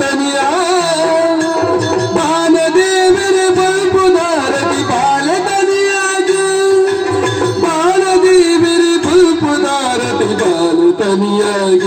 ತನಿಯ. ಬಾಲದೇವರ ಬಲ್ಪುದಾರತಿ ಬಾಲ ತನಿಯಾಗ. ಬಾಲದೇವರ ಬಲ್ಪುದಾರತಿ ಬಾಲ ತನಿಯಾಗ.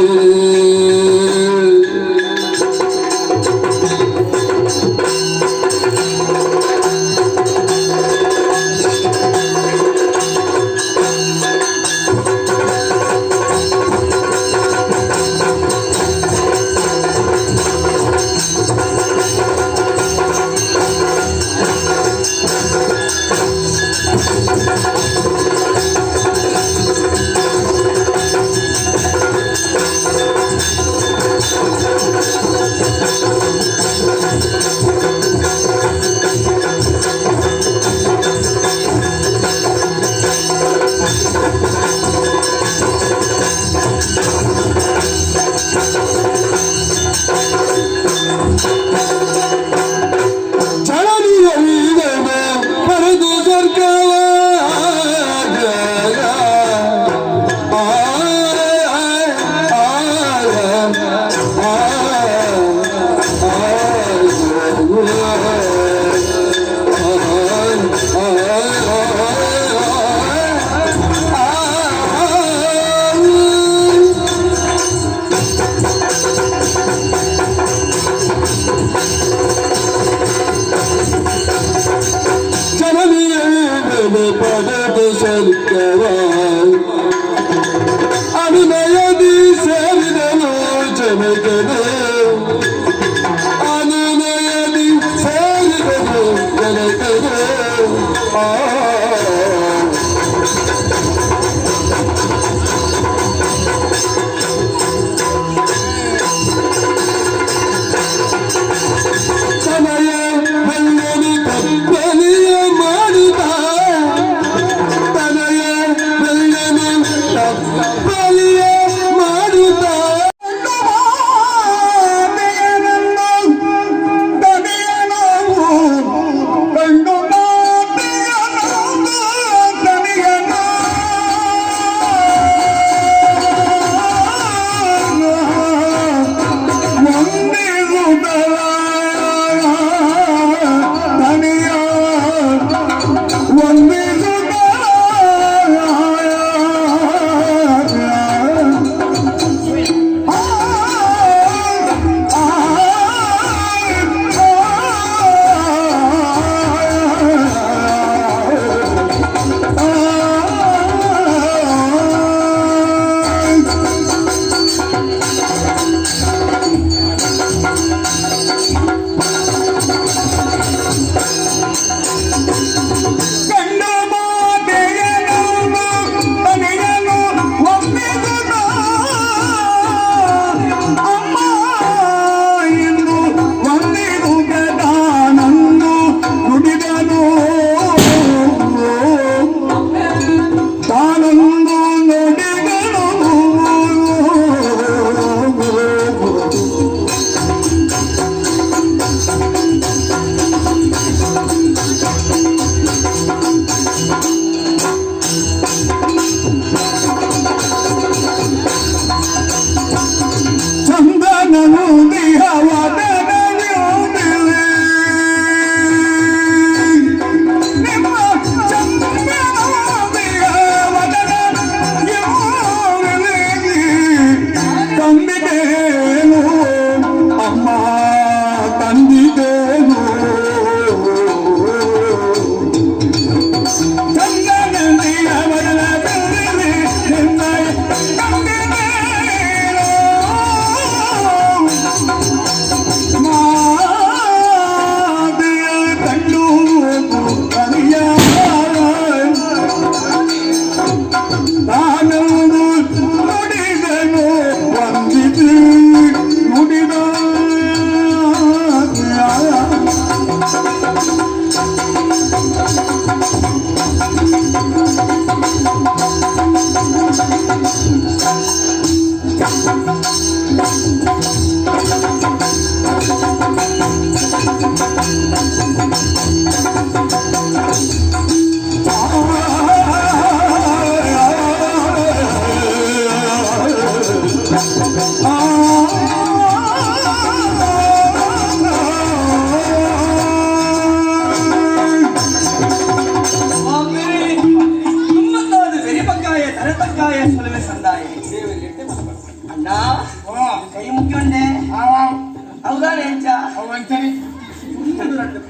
ಅಂಚನೆ.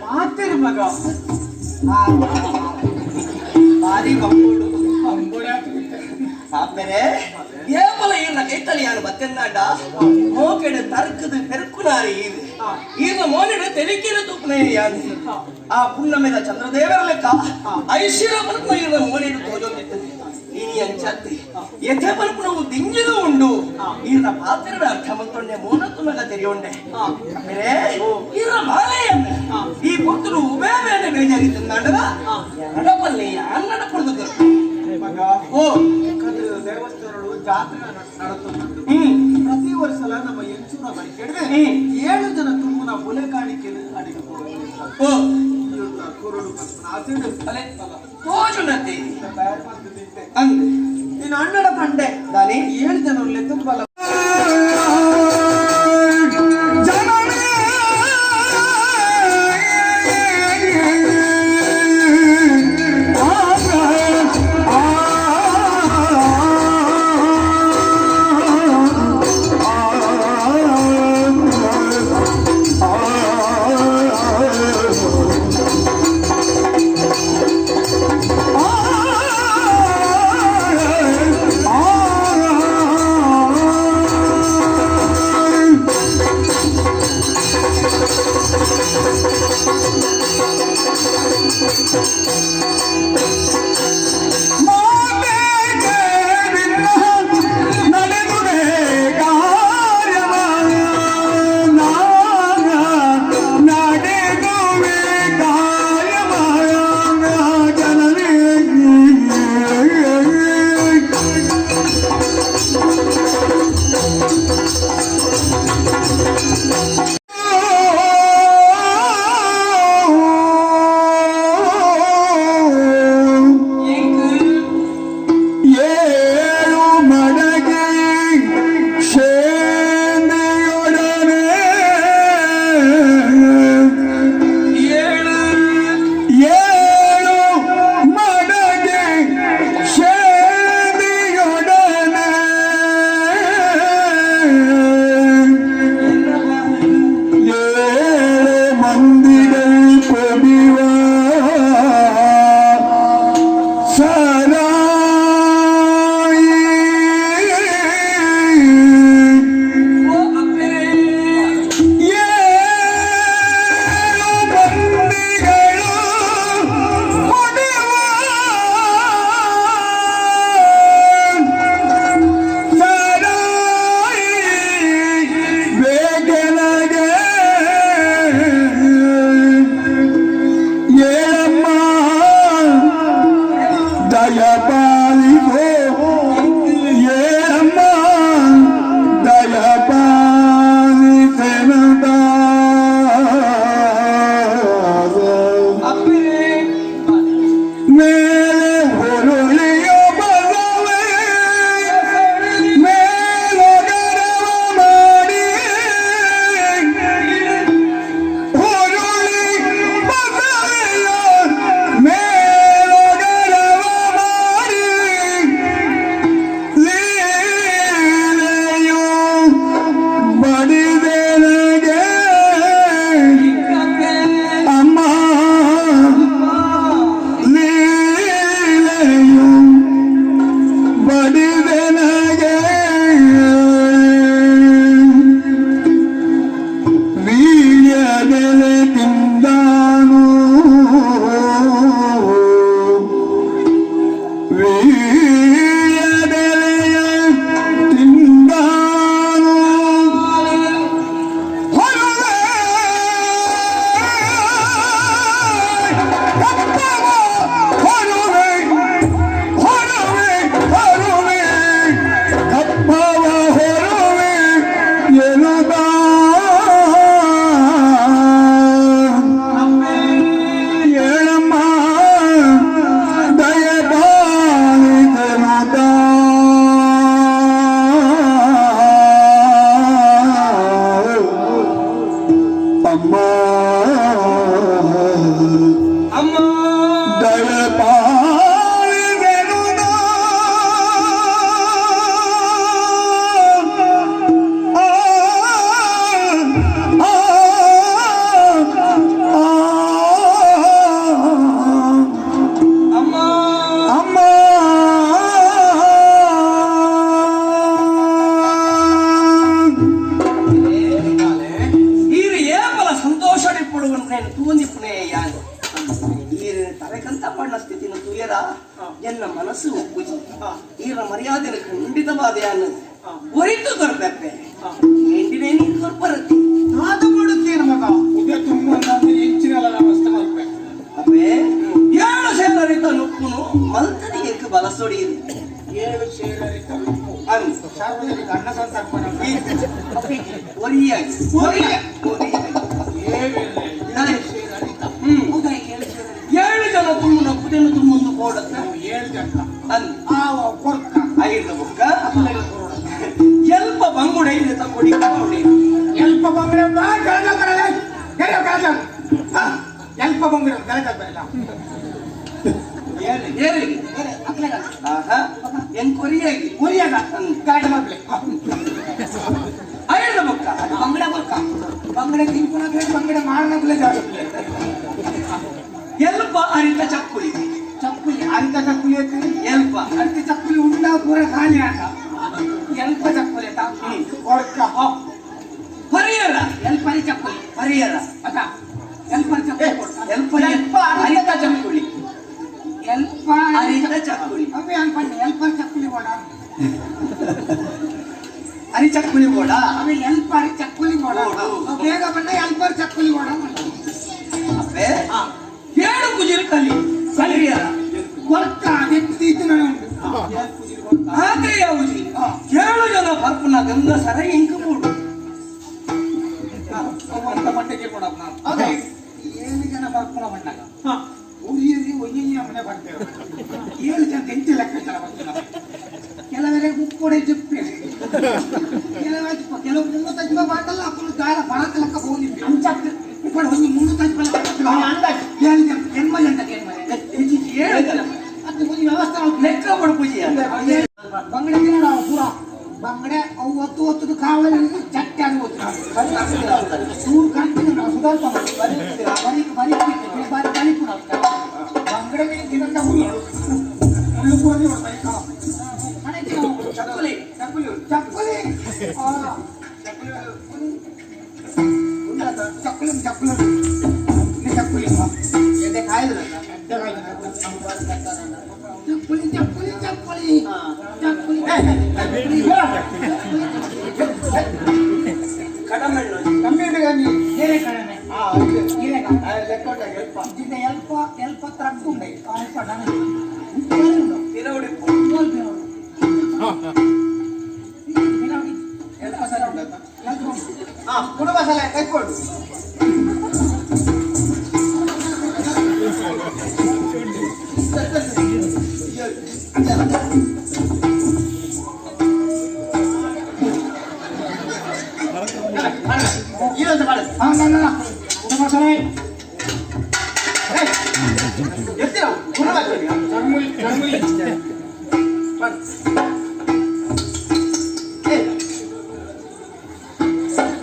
ಮಾತೇರು ಮಗ. ಆ, ಭಾರಿ ಬಂಬೋಡು. ಅಂಬೋಡೆ ಆತು. ಆಮೇಲೆ ಏಪಲ ಈರ್ನ ಕೈತಲಿ ಯಾರು ಬತ್ತೆಂದಾಂಡ ಮೋಕೆಡು ತರ್ಕದು ಪೆರುಕುನಾರಿ ಈರು. ಈರ್ನ ಮೋನೆಡು ತೆಲಿಕಿನ ತೂಪುನ ಯಾನು. ಆ ಪುಣ್ಣಮೆದ ಚಂದ್ರದೇವರ ಲೆಕ್ಕ ಐಶ್ವರ್ಯ ಪಲ್ಪುನ ಈರ್ನ ಮೋನೆಡು ತೋಜೊಂದಿತ್ತು. ನೀನಿ ಅಂಚತ್ತಿ ಎಥೆ ಪಲ್ಪುನವು ದಿಂಜಿದು ಉಂಡು. ಈರ್ನ ಪಾತ್ರದ ಅರ್ಥ ಮಂತೊಂಡೆ ಮೋನತ್ತುನಗ ತೆರಿಯೊಂಡೆ. ಆಮೇಲೆ ಈರ್ನ ಬಾಲೆಯನ್ನ ಈ ಪೊರ್ತುಡು ಉಬೇ ಬೇನೆ ಬೇಜಾರಿ ತಂದಾಂಡದ ನಡಪಲ್ಲಿ ಅನ್ನಡ ಪೊರ್ದು. ಮಗ. ಓ. ಯಾಕಂದ್ರೆ ದೇವಸ್ಥಾನಗಳು ಜಾತ್ರೆ ನಡತುಂಟು. ಪ್ರತಿ ವರ್ಷ ನಮ್ಮ ಎಂಚೂರ ಬಳಿ ಕೆಡವೆ 7 ಜನ ತುಂಬುನ ಬುಲೆ ಕಾಣಿಕೆಯನ್ನು ಅಡಿಗೆ ಕೊಡುವುದು. ಓ. ಕುರುಡು ಕಲ್ಪನ ಆಸೆ ಉಂಟು. ಅಲೆ ತೋಜುನತೆ. ತಯಾರು ಮಾಡ್ತಿದ್ದೆ. ಅಂದ್. ನೀನು ಅಣ್ಣಡ ಪಂಡೆ. ದಾನಿ? 7 ಜನ ಉಳ್ಳೆ ತುಂಬಲ್ಲ. ಏಳು ಮಡಗೆ ಸೇನೆಯೊಡನೆ. ಏಳು. ಏಳು ಮಡಗೆ ಸೇನೆಯೊಡನೆ. ಏಳು ಮಂದಿகள் ಕೊಡಿವ ಸರಾಯಿ. ಓ ಅಪ್ಪೇ. ಏಳು ಮಂದಿಗಳು ಕೊಡುವ ಸರಾಯಿ ಬೇಕೆನಗೆ. ಏಳಮ್ಮ ದಯಪಾಲಿಸೋ, ಏಳಮ್ಮ ದಯಪಾಲಿಸೆನದ. ಅಪ್ಪೇ. ಮೇಲೆ ಹುರುಳಿಯ ಬಲವೇ ಮೇಲೊಗರವ ಮಾಡಿ, ಹುರುಳಿ ಬಸವೆಯ ಮೇಲೊಗರವ ಮಾಡಿ ಲೀಲೆಯು ಬಡಿದೆನಗೆ. ಅಪ್ಪೇ. ಅಮ್ಮ, ಲೀಲೆಯು ಬಡಿದೆನಗೆ. ವೀಳ್ಯದೆಲೆ ತಿಂದಾನು, ವೀಳ್ಯದೆಲೆಯ ತಿಂದಾನು. ಹೊರವೆ ಕಪ್ಪವ ಹೊರುವೆ, ಹೊರುವೆ, ಹೊರುವೆ ಕಪ್ಪವ ಹೊರುವೆ ಎನುದ. ಏಳಮ್ಮ ದಯಪಾಲಿಸನುತ. ಅಮ್ಮ. ಅಮ್ಮ. ದಯಪಾಲಿಸನುತ. ಆ, ಆ, ಆ. ಮನಸ್ಸು ಒಪ್ಪುಜಿ. ಈರ ಮರ್ಯಾದೆ ಖಂಡಿತವಾದ ಒರಿತು ಕೊರ್ಪೆಪ್ಪೆ ಎಂಡಿನೇ ನೀನು ಕೊರ್ಪರತಿ. ನಾದ ಮಾಡುತ್ತೇನೆ ಮಗ. ಉದಯ ತುಂಬ ಎಂಚಿನಲ್ಲ ವ್ಯವಸ್ಥೆ ಮಾಡ್ಬೇಕು. ಅಪ್ಪೆ, 7 ಸೇರರಿತ ನುಪ್ಪುನು ಮಲ್ತದಿ ಎಂಕ್ ಬಲಸೊಡಿಯಿರು. 7 ಸೇರರಿತ ನುಪ್ಪು. ಅನ್ ಸಾರ್ವಜನಿಕ ಅನ್ನ ಸಂತರ್ಪಣೆ. ಒರಿಯಾಗಿ ಒರಿಯ ಒರಿಯಾಗಿ. 7 ಸೇರರಿತ. 7 ಜನ ತುಂಬುನ ಪುದೆನು ತುಂಬೊಂದು ಪೋಡತ್ತ. 7 ಜನ. ಅನ್ ಆ ಕೊರ್ಕ. ಐದು ಬುಕ್ಕ ಎಲ್ಪ ಬಂಗುಡ ಇದೆ ತಗೊಡಿ ತಗೊಳ್ಳಿ. ಎಲ್ಪ ಬಂಗುಡೆ ಎಲ್ಪ ಬಂಗುಡೆ ಬೆಳಕಲ್ಲ. ಏರಿ ಆಹಾ ಎನ್ ಕೊರಿಯಾಗಿ. ಕೊರಿಯಾಗ ಗಾಡಿ ಮಾಡ್ಲಿ. ಐದು ಬುಕ್ಕ ಬಂಗಡೆ ಕೊರ್ಕ ಬಂಗಡೆ ತಿನ್ಕೊಳ ಬಂಗಡೆ ಮಾರನಗ್ಲೇ ಜಾಸ್ತಿ. ಎಲ್ಪ ಅರಿತ ಚಕ್ಕುಲಿ. ಚಕ್ಕುಲಿ ಅರಿತ ಚಕ್ಕುಲಿ ಐತಿ. ಎಲ್ಪ ಅರಿತ ಚಕ್ಕುಲಿ ಉಂಡ ಪೂರ ಖಾಲಿ ಆಟ. ಎಲ್ಪ ಚಕ್ಕುಲಿ ಆತ ಕೊರ್ಕ. ಪರಿಯರ. ಎಲ್ಪರಿ ಚಕ್ಕುಲಿ. ಪರಿಯರ. ಅಕ್ಕ ಎಲ್ಪರಿ ಚಕ್ಕುಲಿ. ಎಲ್ಪ ಎಲ್ಪ ಅರಿತ ಚಕ್ಕುಲಿ. ಎಲ್ಪ ಅರಿತ ಚಕ್ಕುಲಿ. ಅವೇ ಅನ್ಪಂడి ಎಲ್ಪರ್ ಚಕ್ಕುಲಿ ಬೋಡ. ಅರಿ ಚಕ್ಕುಲಿ ಬೋಡ. ಅವೇ ಎಲ್ಪರಿ ಚಕ್ಕುಲಿ ಬೋಡ. ಬೇಗ ಬಣ್ಣ ಎಲ್ಪರ್ ಚಕ್ಕುಲಿ ಬೋಡ. ಅಪ್ಪೆ, 7 ಕುಜಿರು ಕಲಿ ಕಲಿಯರ. ಕೊರ್ಕ ಎತ್ತಿ ಉಂಟು. ಆದ್ರೆ ಯಾವುಜಿ 7 ಜನ ಪರ್ಪುನ ಗಂಗ ಸರ ಇಂಕು ಮೂಡು. ಅಂತ ಮಟ್ಟಿಗೆ ಕೊಡಪ್ಪ. 7 ಜನ ಬರ್ಪುನ ಬಣ್ಣಗ ಉರಿಯರಿ ಒಯ್ಯ ಮನೆ ಬರ್ತೇವೆ. 7 ಜನ ಎಂಟು ಲೆಕ್ಕಾಚಾರ ಬರ್ತೀರ. ಕೆಲವರಿಗೆ ಮುಕ್ಕೋಡೆ ಜಪ್ಪೆ ಕೆಲವು ಕೆಲವು 305 ರೂಪಾಯಿ ಬಾಟಲ್ಲ ಅಪ್ಪನು ದಾರ ಬರತ್ತ ಲೆಕ್ಕ ಹೋಗಿದ್ವಿ ಅಂಚಾಕ್ತ ఇప్పుడు ಒಂದು 305 ರೂಪಾಯಿ ಅಂದಾಜು 7 ಜನ ಎನ್ಮ ಜನ ಎನ್ಮ 7 ಜನ. ಅದು ಒಂದು ವ್ಯವಸ್ಥೆ. ಲೆಕ್ಕ ಪಡ್ಪುಜಿ. ಬಂಗಡೆ ತಿನ್ನೋಣ ಪೂರ ಬಂಗಡೆ ಅವು ಒತ್ತು ಒತ್ತದು ಕಾವಲಿ ಚಟ್ಟೆ ಆಗಿ ಒತ್ತು ಸೂರು ಕಾಣ್ತೀನಿ ನಾವು ಸುಧಾರಿಸ ಬರಿ ಬರಿ ಬರಿ ಬರಿ ಕೂಡ ಬಂಗಡೆ ತಿನ್ನಂತ ಹುಲ್ಲು ಹುಲ್ಲು ಪೂರ ಚಕ್ಕುಲಿ. ಚಕ್ಕುಲಿ ಚಕ್ಕುಲಿ ಚಕ್ಕುಲಿ ಚಕ್ಕುಲಿ ಚಕ್ಕುಲಿ ಎದೆ ಕಾಯ್ದು. ಚಕ್ಕುಲಿ ಚಕ್ಕುಲಿ ಚಕ್ಕುಲಿ ಚಕ್ಕುಲಿ. ಕಡಮೆಣ್ಣು. ಕಮ್ಮಿ ಏನೇ ಕಡಿಮೆ ಏನೇ ಜಿದ್ದ ಎಲ್ಪ ಎಲ್ಪ ತ್ರಗ್ಗು ಉಂಡೈ ಅಲ್ಪ ಡನ ತಿರವಡಿ. ಎಲ್ಪ ಸರ ಉಂಡತ್ತ ಎಲ್ಪ ಹಾ ಕುಡುಬ ಸಲ ಕೈಕೊಡು. ಇನ್ನೊಂದು ಮಾಡು. ಹಾ ನನ್ನ ಕುಡುಬ ಸಲ. ಎತ್ತಿ ಕುಡುಬ. ಚರ್ಮುರಿ ಚರ್ಮುರಿ.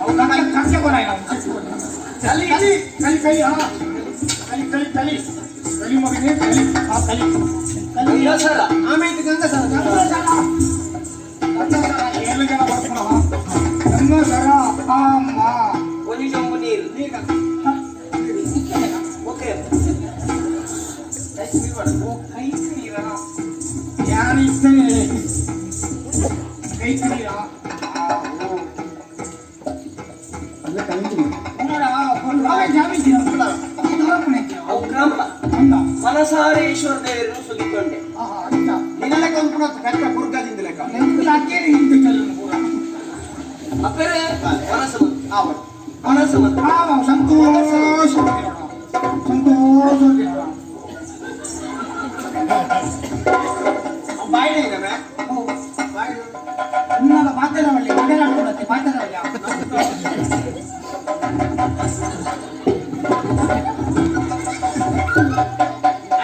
ಅವು ಕಕ್ಕೆ ಕಕ್ಕೆ ಕೊಡ ಕಲಿ. ಕಲಿ ಕಲಿ ಕಲಿ ಹಾ ಕಲಿ ಕಲಿ ಕಲಿ ಕಲಿ ಮಗನೇ ಕಲಿ ಹಾ ಕಲಿ ಕಲಿ. ಗಂಗಸರ. ಆಮೇಲೆ ಗಂಗಸರ. ಗಂಗಸರ ಗಂಗಸರ 7 ಜನ ಬರ್ಕೊಳವ ಗಂಗಸರ ಅಮ್ಮ. ಒಂಜಿ ಚೊಂಬು ನೀರು. ಓಕೆ. ಕೈ ನೀರ ಯಾರು ಇದ್ದೇನೆ ಕೈ ನೀರ ಅವು ಕ್ರಮ ಮನಸಾರೆ ಈಶ್ವರ ದೇವರನ್ನು ಸುಲಿಕೊಂಡೆ. ನಿನ್ನ ಲೆಕ್ಕ ಒಂದು ಪುನಃ ಬೆಕ್ಕ ಕುರ್ಗದಿಂದ ಲೆಕ್ಕ. ಅಪ್ಪರೆ ಮನಸ್ಸು ಆವತ್ತು ಮನಸ್ಸು ಸಂತೋಷ ಸಂತೋಷ. ಬಾಯಿನೇ ಇದ್ದಾವೆ ಬಾಯಿ. ಉನ್ನದ ಮಾತಾಡವಲ್ಲಿ ಮಾತಾಡ್ಕೊಡತ್ತೆ ಮಾತಾಡವಲ್ಲ.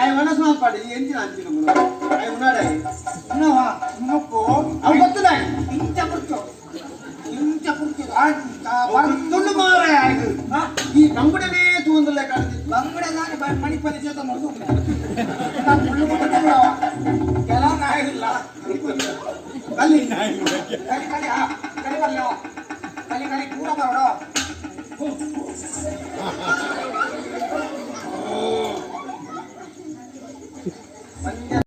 ಆಯ್ ಮನಸ್ಸು ಮಾಲ್ಪಾಡಿ ಎಂಚಿನ ಅಂಚಿನ ಆಯ್ ಉನ್ನಾಡಾಯಿ. ಉನ್ನವಾ ಉನ್ನಪ್ಪು. ಅವು ಗೊತ್ತದಾಯಿ. ಇಂಚ ಕುರ್ಚು ಇಂಚ ಕುರ್ಚು ತುಳ್ಳು ಮಾರ ಆಯ್ತು. ಈ ಬಂಗುಡನೇ ತೂಂದಲ್ಲೇ ಕಾಣ್ತಿತ್ತು. ಬಂಗಡೆ ನಾನು ಮಣಿಪತಿ ಜೊತೆ ಮುರಿದು ಮುಳ್ಳು ಕೆಲ ನಾಯಿಲ್ಲ. ಅಲ್ಲಿ ಕಲಿ ಕಲಿ ಹಾ ಕಲಿ ಬರ್ಲ ಕಲಿ ಕಲಿ ಪೂರ ಬರೋಡ. ಮಂಜ